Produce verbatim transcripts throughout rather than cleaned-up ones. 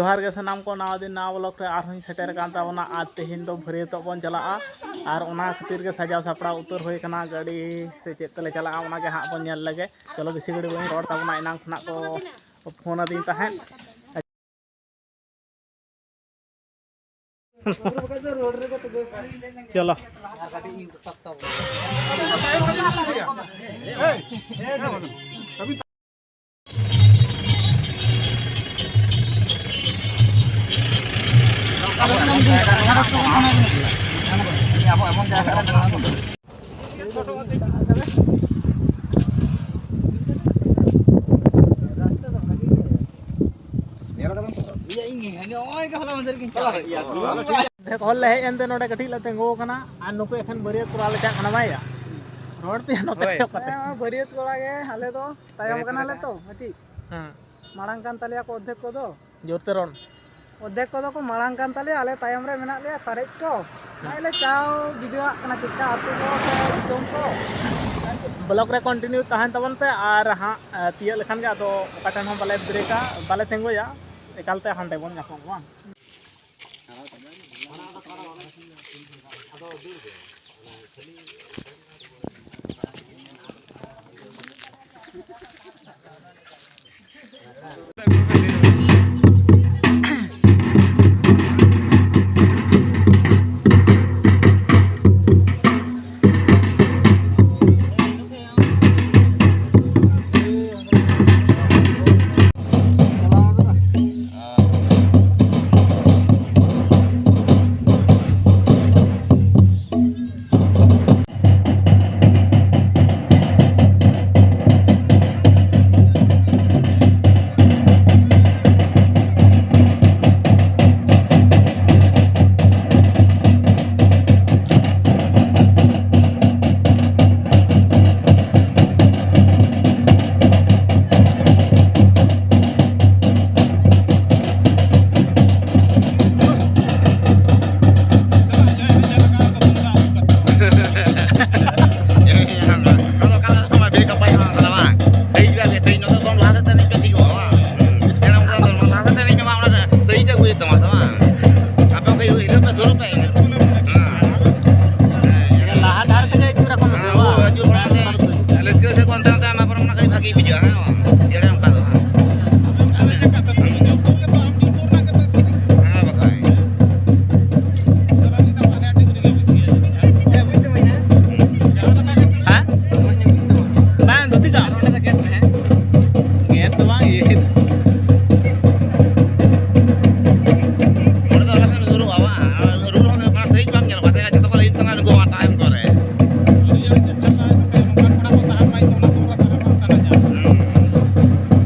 ᱡᱚᱦᱟᱨ ᱜᱮ ᱥᱟᱱᱟᱢ ᱠᱚ, ᱱᱟᱣᱟ ᱫᱤᱱ ᱱᱟᱣᱟ ᱵᱞᱚᱜ ᱨᱮ ᱟᱨᱦᱚᱸᱧ ᱥᱮᱴᱮᱨ ᱟᱠᱟᱱ ᱛᱟᱵᱚᱱᱟ᱾ ᱟᱨ ᱛᱮᱦᱮᱧ ᱫᱚ ᱵᱟᱹᱨᱭᱟᱹᱛᱚᱜ ᱵᱚᱱ ᱪᱟᱞᱟᱜᱼᱟ, ᱟᱨ ᱚᱱᱟ ᱠᱷᱟᱹᱛᱤᱨ ᱜᱮ ᱥᱟᱡᱟᱣ ᱥᱟᱯᱲᱟᱣ ᱩᱛᱟᱹᱨ ᱦᱩᱭ ᱟᱠᱟᱱᱟ᱾ ᱜᱟᱹᱰᱤ ᱥᱮ ᱪᱮᱫ ᱛᱮᱞᱮ ᱪᱟᱞᱟᱜᱼᱟ, ᱚᱱᱟ ᱜᱮ ᱦᱟᱸᱜ ᱵᱚᱱ ᱧᱮᱞ ᱞᱮᱜᱮ᱾ ᱪᱚᱞᱚ, ᱵᱮᱥᱤ ᱜᱷᱟᱹᱲᱤᱡ ᱵᱟᱹᱧ ᱨᱚᱲ ᱛᱟᱵᱚᱱᱟ, ᱮᱱᱟᱝ ᱠᱷᱚᱱᱟᱜ ᱠᱚ ᱯᱷᱳᱱ ᱟᱹᱫᱤᱧ ᱛᱟᱦᱮᱸᱫ᱾ ᱪᱚᱞᱚ᱾ ᱚᱫᱷᱮᱠ ᱦᱚᱲ ᱞᱮ ᱦᱮᱡ ᱮᱱᱛᱮ ᱱᱚᱰᱮ ᱠᱟᱹᱴᱤᱡ ᱞᱮ ᱛᱤᱸᱜᱩ ᱟᱠᱟᱱᱟ, ᱟᱨ ᱱᱩᱠᱩ ᱮᱠᱷᱮᱱ ᱵᱟᱹᱨᱭᱟᱹᱛ ᱠᱚᱲᱟ ᱞᱮ ᱪᱟᱜ ᱠᱟᱱᱟ, ᱵᱟᱭᱟ? ᱨᱚᱲ ᱯᱮᱭᱟ ᱱᱚᱛᱮ ᱦᱳᱭ᱾ ᱠᱚᱭᱚᱜ ᱠᱟᱛᱮ᱾ ᱦᱮᱸ, ᱵᱟᱹᱨᱭᱟᱹᱛ ᱠᱚᱲᱟ ᱜᱮ ᱟᱞᱮ ᱫᱚ ᱛᱟᱭᱚᱢ ᱠᱟᱱᱟᱞᱮ ᱛᱚ ᱠᱟᱹᱴᱤᱡ᱾ ᱦᱮᱸ᱾ ᱢᱟᱲᱟᱝ ᱠᱟᱱ ᱛᱟᱞᱮᱭᱟ ᱠᱚ ᱚᱫᱷᱮᱠ ᱠᱚᱫᱚ᱾ ᱡᱳᱨ ᱛᱮ ᱨᱚᱲ᱾ ᱚᱫᱷᱮᱠ ᱠᱚᱫᱚ ᱠᱚ ᱢᱟᱲᱟᱝ ᱠᱟᱱ ᱛᱟᱞᱮᱭᱟ, ᱟᱞᱮ ᱛᱟᱭᱚᱢ ᱨᱮ ᱢᱮᱱᱟᱜ ᱞᱮᱭᱟ ᱥᱟᱨᱮᱡ ᱠᱚ᱾ ᱦᱮᱸ᱾ ᱱᱚᱜᱼᱚᱭ ᱞᱮ ᱪᱟᱣ ᱵᱤᱰᱟᱹᱣᱟᱜ ᱠᱟᱱᱟ ᱪᱮᱫᱠᱟ ᱟᱹᱛᱩ ᱠᱚ ᱥᱮ ᱫᱤᱥᱚᱢ ᱠᱚ᱾ ᱵᱞᱚᱜ ᱨᱮ ᱠᱚᱱᱴᱤᱱᱤᱭᱩ ᱛᱟᱦᱮᱱ ᱛᱟᱵᱚᱱ ᱯᱮ, ᱟᱨ ᱦᱟᱸᱜ, ᱮ, ᱛᱤᱭᱟᱹᱜ ᱞᱮᱠᱷᱟᱱ ᱜᱮ ᱟᱫᱚ ᱚᱠᱟ ᱴᱷᱮᱱ ᱦᱚᱸ ᱵᱟᱞᱮ ᱵᱨᱮᱠᱟ, ᱵᱟᱞᱮ ᱛᱤᱸᱜᱩᱭᱟ, ᱮᱠᱟᱞ ᱛᱮ ᱦᱟᱸᱰᱮ ᱵᱚᱱ ᱧᱟᱯᱟᱢᱟ, ᱵᱟᱝ? ᱦᱟᱱᱛᱮ ᱱᱟᱛᱮ ᱟᱭᱢᱟ ᱯᱚᱨᱚᱵᱽ ᱨᱮᱱᱟᱜ ᱠᱟᱹᱴᱤᱡ ᱵᱷᱟᱜᱮ ᱵᱩᱡᱷᱟᱹᱜᱼᱟ, ᱦᱮᱸ ᱵᱟᱝ? ᱡᱮᱲᱮ ᱚᱱᱠᱟ ᱫᱚ ᱦᱟᱸᱜ᱾ ᱦᱮᱸ ᱵᱟᱠᱷᱟᱱ᱾ ᱦᱮᱸ? ᱵᱟᱝ, ᱫᱷᱩᱛᱤ ᱠᱟᱜ ᱟᱢ᱾ ᱜᱮᱫ ᱫᱚ ᱵᱟᱝ, ᱤᱭᱟᱹ᱾ ᱚᱸᱰᱮ ᱫᱚ ᱟᱞᱮ ᱥᱮᱫ ᱨᱩᱣᱟᱹᱲᱚᱜᱼᱟ, ᱵᱟᱝ? ᱨᱩᱣᱟᱹᱲ ᱦᱚᱸ ᱢᱟᱱᱮ ᱥᱟᱹᱦᱤᱡ ᱵᱟᱢ ᱧᱮᱞ ᱠᱚᱣᱟ, ᱡᱚᱛᱚ ᱠᱚ ᱞᱟᱹᱭᱤᱱ ᱠᱟᱱᱟ ᱱᱩᱠᱩ ᱢᱟ ᱴᱟᱭᱤᱢ ᱠᱚᱨᱮ᱾ ᱦᱩᱸ᱾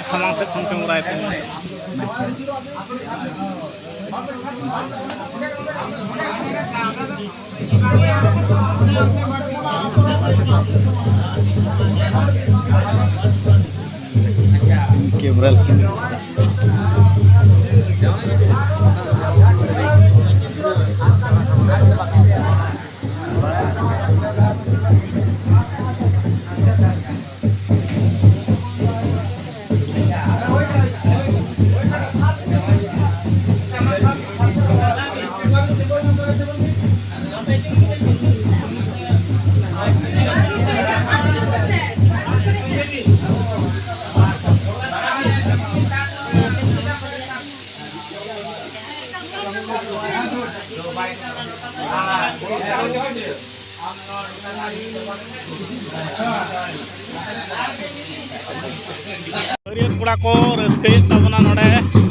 ᱥᱟᱢᱟᱝ ᱥᱮᱫ ᱠᱷᱚᱱ ᱠᱮᱢᱮᱨᱟᱭ ᱛᱟᱦᱮᱱᱟ᱾ ᱠᱮᱢᱮᱨᱟ ᱞᱮᱠᱷᱟᱱ ᱵᱟᱹᱨᱭᱟᱹᱛ ᱠᱚᱲᱟ ᱠᱚ ᱨᱟᱹᱥᱠᱟᱹᱭᱮᱫ ᱛᱟᱵᱚᱱᱟ ᱱᱚᱰᱮ᱾